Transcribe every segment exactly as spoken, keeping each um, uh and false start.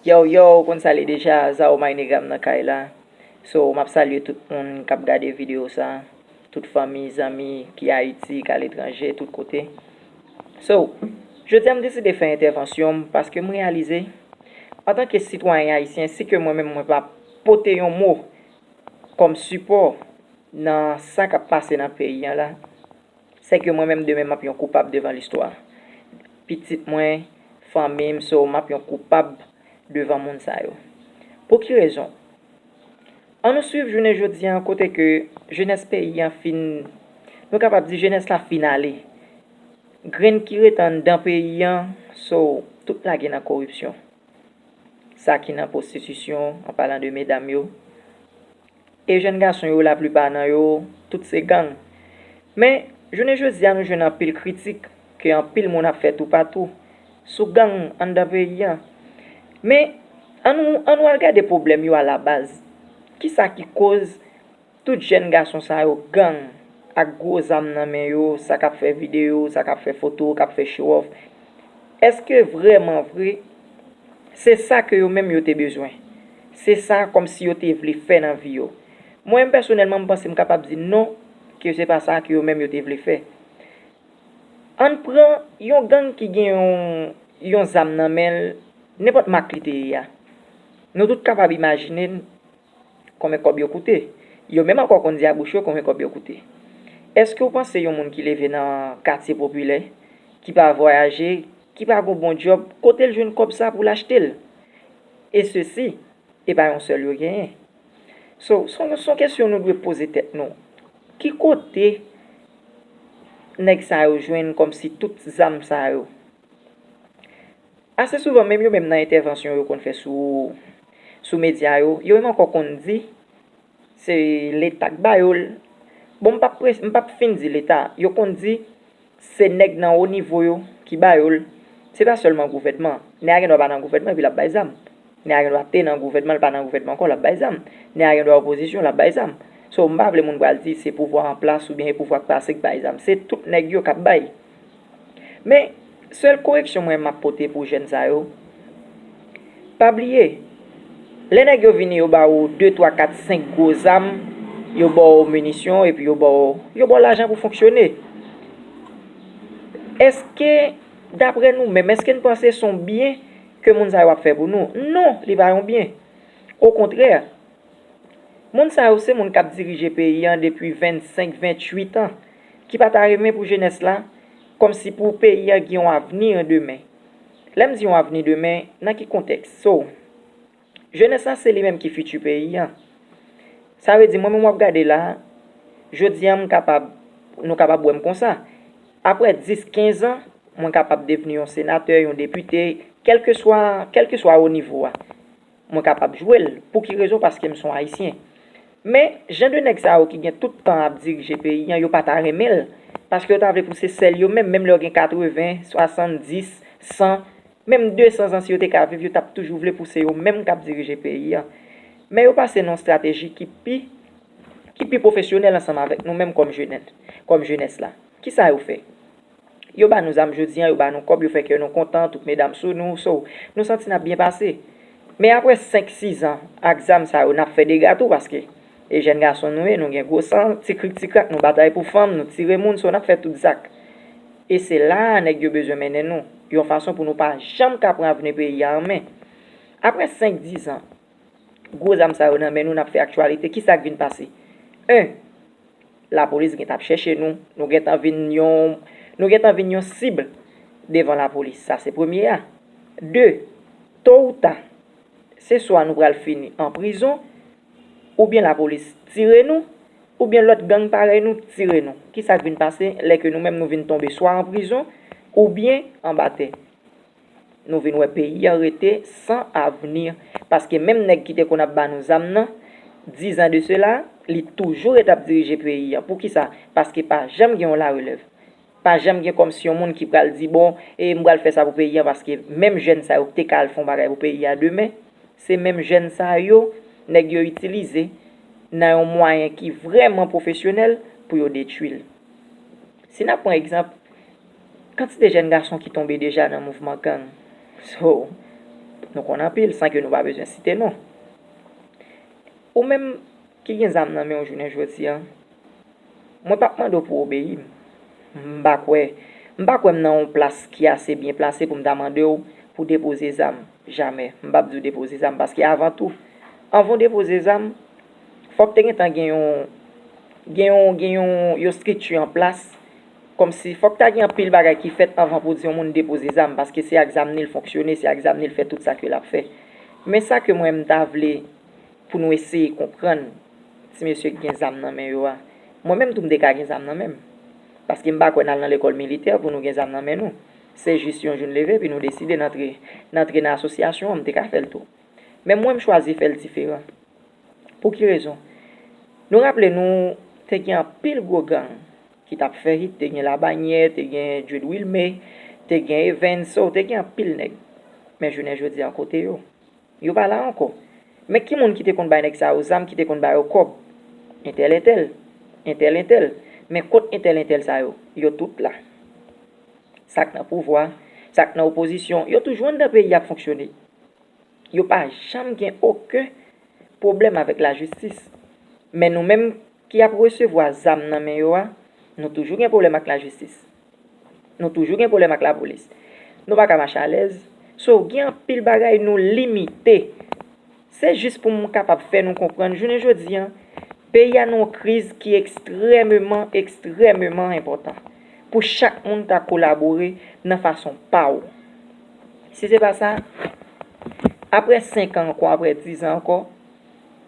Yo, yo, ou konn sa l ye deja, Zao Mainegram nan kay la. So, m ap salye tout moun k ap gade videyo sa, tout fanmi, zanmi ki Ayiti, k aletranje, tout kote. So, jodi a m deside fè entèvansyon m paske m reyalize, antanke sitwayen ayisyen, si ke mwen menm mwen pa pote yon mo kòm sipò nan sa k ap pase nan peyi an la, sèke mwen menm demen m ap yon koupab devan listwa. Pitit mwen, fanmi m, so m ap yon koupab devan moun sa yo. Pou ki rezon? Ann nou swiv jounen jodi a kote ke jenès peyi an fin, nou kapab di jenès la fin ale. Grenn ki rete anndan peyi an, so tout lage nan koripsyon. Sa ki nan pwostitisyon, an palan de medam yo. E jèn gason yo, laplipa nan yo, tout se gang. Men, jounen jodi a, nou jwenn anpil kritik ke anpil moun ap fè toupatou sou gang anndan peyi an. Men, ann nou, ann nou al gade pwoblèm yo alabaz. Kisa ki koz tout jèn gason sa yo gang ak gwo zam nan men yo, sa k ap fè videyo, sa k ap fè foto, k ap fè show off? Èske vrèman vre, se sa ke yo menm yo te bezwen? Se sa kòmsi yo te vle fè nan vi yo? Mwen menm pèsonèlman, m panse m kapab di non, ke se pa sa ke yo menm yo te vle fè. Ann pran yon gang ki gen yon, yon zam nan men l, nenpòt mak li te ye a. Nou tout kapab imajine n konbyen kòb yo koute. Yo menm ankò konn di a bouch yo konbyen kòb yo koute. Èske w panse yon moun ki leve nan katye popilè, ki pa vwayaje, ki pa gon bon djòb, kote l jwenn kòb sa pou l achte l? E sesi, e pa yon sèl yo genyen. So, se yon, se yon kesyon nou dwe poze tèt nou. Ki kote nèg sa yo jwenn kòmsi tout zam sa yo? Ase souvan, menm yo menm nan entèvansyon yo konn fè sou, sou medya yo, yo menm ankò konn di, se Leta k ba yo l. Bon, m p ap pre-, m p ap fin di Leta. Yo konn di, se nèg nan wo nivo yo ki ba yo l. Se pa sèlman gouvènman. Nèg la gen dwa pa nan gouvènman epi l ap bay zam. Nèg la gen dwa te nan gouvènman, l pa nan gouvènman ankò, l ap bay zam. Nèg la gen dwa opozisyon, l ap bay zam. So, m pa vle moun pral di se pouvwa an plas oubyen e pouvwa k pase k bay zam. Se tout nèg yo k ap bay. Men, sèl koreksyon mwen m ap pote pou jèn sa yo, pa bliye, lè nèg yo vini, yo ba ou de, twa, kat, senk gwo zam, yo ba w minisyon, epi yo ba w, yo ba w lajan pou fonksyone. Èske, daprè nou menm, èske n panse se yon byen ke moun sa yo ap fè pou nou? Non, li pa yon byen. Okontrè, moun sa yo se moun k ap dirije peyi an depi vennsenk, venntuit an, ki pa ta renmen pou jenès la, kòmsi pou peyi an gen yon avni demen. Lè m di yon avni demen, nan ki kontèks? So, jenès la se li menm ki fiti peyi an. Sa vle di, mwen menm w ap gade la, jodi a m kapab, nou kapab wè m konsa. Aprè dis, kenz an, mwen kapab devni yon senatè, yon depite, kèlkeswa, kèlkeswa wo nivo a. Mwen kapab jwe l. Pou ki rezon? Paske m se yon Ayisyen. Men, jan de nèg sa yo ki gen tout tan ap dirije peyi an, yo pa ta renmen l. Paske yo ta vle pou se sèl yo menm, menm lè yo gen katreven, swasanndis, san, menm de san zan, si yo te ka viv, yo t ap toujou vle pou se yo menm k ap dirije peyi an. Men yo pase nan yon estrateji ki pi, ki pi pwofesyonèl ansanm avèk nou menm kòm jenè-, kòm jenès la. Kisa yo fè? Yo ba nou zam jodi a, yo ba nou kòb, yo fè kè nou kontan, tout medam sou nou, so, nou santi n ap byen pase. Men aprè senk, sis an ak zam sa yo, n ap fè dega tou, paske e jèn gason nou ye, nou gen gwo san, ti krik ti krak, nou batay pou fanm, nou tire moun, so, n ap fè tout zak. E se la a nèg yo bezwen mennen nou, yon fason pou nou pa janm ka pran avni peyi a an men. Aprè senk, dis an, gwo zam sa yo nan men nou, n ap fè aktyalite, kisa k vin pase? En, lapolis gentan ap chèche nou, nou gentan vin yon, nou gentan vin yon sib devan lapolis. Sa se premye a. De, to ou ta, se swa nou pral fini an prizon, oubyen lapolis tire nou, oubyen lòt gang parèy nou tire nou. Kisa k vin pase lè ke nou menm nou vin tonbe swa an prizon, oubyen anba tè? Nou vin wè peyi a rete san avni, paske menm nèg ki te konn ap ba nou zam nan, dis an de sela, li toujou ret ap dirije peyi a. Poukisa? Paske pa janm gen yon larelèv. Pa janm gen kòmsi yon moun ki pral di, bon, e m pral fè sa pou peyi a, paske menm jèn sa yo ki te ka al fè yon bagay pou peyi a demen, se menm jèn sa yo, nèg yo itilize nan yon mwayen ki vrèman pwofesyonèl pou yo detwi l. Si n ap pran egzanp, kantite jèn gason ki tonbe deja nan mouvman gang. So, Nou konn anpil, san ke nou pa bezwen site non. Ou menm ki gen zam nan men w jounen jodi a, mwen p ap mande w pou w obeyi m. M pa kwè, m pa kwè m nan yon plas ki ase byen plase pou m ta mande w pou depoze zam. Jamè. M p ap di w depoze zam, paske avan tou, anvan w depoze zam, fòk te gentan gen yon, gen yon, gen yon, yon estrikti an plas. Kòmsi fòk ta gen anpil bagay ki fèt anvan pou di yon moun depoze zam, paske se ak zam li l fonksyone, se ak zam li l fè tout sa ke l ap fè. Men sa ke mwen m ta vle pou nou eseye konprann ti mesye k gen zam nan men yo a. Mwen menm tou m te ka gen zam nan men m. Paske m pa kwè n al nan lekòl militè pou nou gen zam nan men nou. Se jis yon jou n leve epi nou deside n antre, n antre nan asosyasyon an, m te ka fè l tou. Men mwen m chwazi fè l diferan. Pou ki rezon? Nou raple nou te gen anpil gwo gang ki t ap fè hit, te gen Labanyè, te gen Jude Wilmé, te gen Evans, so te gen anpil nèg. Men jounen jodi a kote yo? Yo pa la ankò. Men ki moun ki te konn bay nèg sa yo zam, ki te konn ba yo kòb? Entèl, entèl, entèl, entèl. Men kot entèl, entèl sa yo? Yo tout la. Sa k nan pouvwa, sa k nan opozisyon, yo toujou anndan peyi ap fonksyone. Yo pa janm gen okenn pwoblèm avèk lajistis. Men nou menm ki ap resevwa zam nan men yo a, nou toujou gen pwoblèm ak lajistis. Nou toujou gen pwoblèm ak lapolis. Nou pa ka mache alèz. So, gen anpil bagay nou limite. Se jis pou m kapab fè nou konprann, jounen jodi a, peyi a nan yon kriz ki ekstrèmeman, ekstrèmeman enpòtan. Pou chak moun ta kolabore nan fason pa w. Si se pa sa, apre senk an ankò, apre diz an ankò,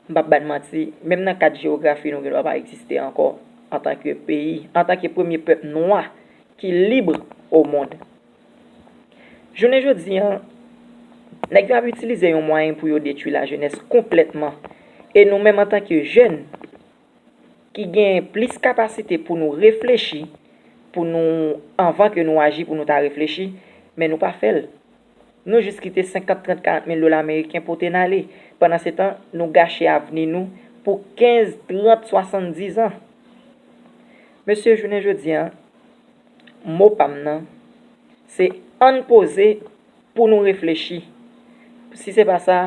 m p ap ba n manti, menm nan kad jewografi nou gendwa pa egziste ankò antanke peyi, antanke premye pèp nwa ki lib o mond. Jounen jodi a, nèg yo ap itilize yon mwayen pou yo detwi lajenès konplètman. E nou menm antanke jèn, ki gen plis kapasite pou nou reflechi, pou nou, anvan ke nou aji, pou nou ta reflechi, men nou pa fè l. Nou jis kite senkant, trant, karant mil dola ameriken pote n ale. Pandansetan, nou gache avni nou pou kenz, trant, swasanndiz an. Mesye, jounen jodi a, mo pa m nan, se ann poze pou nou reflechi. Si se pa sa,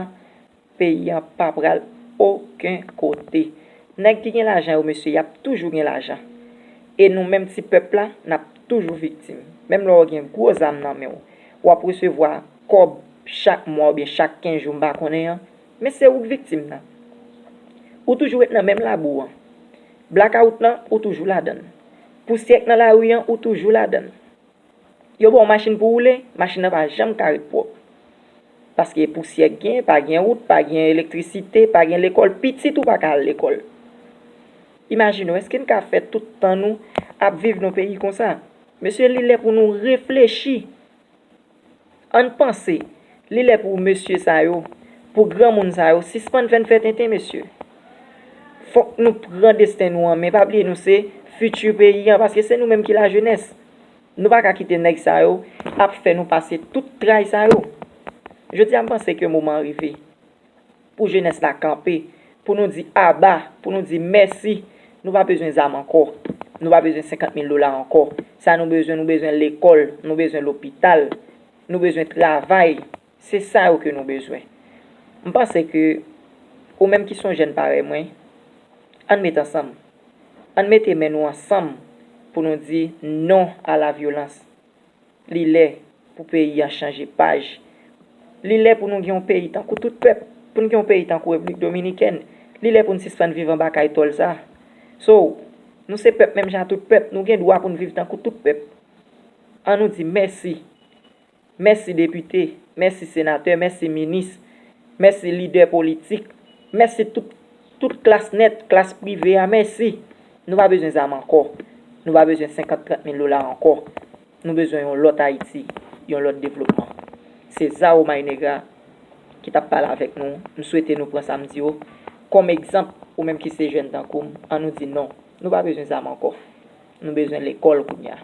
peyi an pa pral okenn kote. Nèg ki gen lajan yo, mesye, y ap toujou gen lajan. E nou menm ti pèp la, n ap toujou viktim. Menm lè w gen gwo zam nan men w, w ap resevwa kòb chak mwa oubyen chak kenz jou, m pa konnen an, men se ou k viktim nan. Ou toujou ret nan menm labou an. Blakawout lan, ou toujou ladan l. Pousyè k nan lari an, ou toujou ladan l. Yo ba w machin pou w woule, machin nan pa janm ka ret pwòp. Paske pousyè k gen, pa gen wout, pa gen elektrisite, pa gen lekòl, pitit ou pa ka al lekòl. Imajine w, èske n ka fè tout tan nou ap viv nan peyi konsa? Mesye, li lè pou nou reflechi. Ann panse, li lè pou mesye sa yo, pou granmoun sa yo, sispann fè n fè tenten, mesye. Fòk nou pran desten nou an men, pa bliye nou se fiti peyi an, paske se nou menm ki lajenès. Nou pa ka kite nèg sa yo ap fè nou pase tout tray sa yo. Jodi a, m panse ke moman an rive pou jenès la kanpe, pou nou di aba, pou nou di mèsi. Nou pa bezwen zam ankò. Nou pa bezwen senkant mil dola ankò. Sa nou bezwen, nou bezwen lekòl, nou bezwen lopital, nou bezwen travay. Se sa yo ke nou bezwen. M panse ke ou menm ki se yon jèn parèy mwen, ann met ansanm. Ann mete men nou ansanm pou nou di non a la vyolans. Li lè pou peyi a chanje paj. Li lè pou nou gen yon peyi tankou tout pèp, pou n gen yon peyi tankou Repiblik Dominikèn. Li lè pou n sispann viv anba kay tòl sa. So, nou se pèp menm jan a tout pèp, nou gen dwa pou n viv tankou tout pèp. Ann nou di mèsi. Mèsi depite, mèsi senatè, mèsi minis, mèsi lidè politik, mèsi tout, tout klas nèt, klas prive a, mèsi. Nou pa bezwen zam ankò. Nou pa bezwen senkant, trant mil dola ankò. Nou bezwen yon lòt Ayiti, yon lòt devlopman. Se Zao Mainegra ki t ap pale avèk nou. M swete nou pran sa m di yo kòm egzanp, ou menm ki se jèn tankou m, ann nou di non. Nou pa bezwen zam ankò. Nou bezwen lekòl kounye a.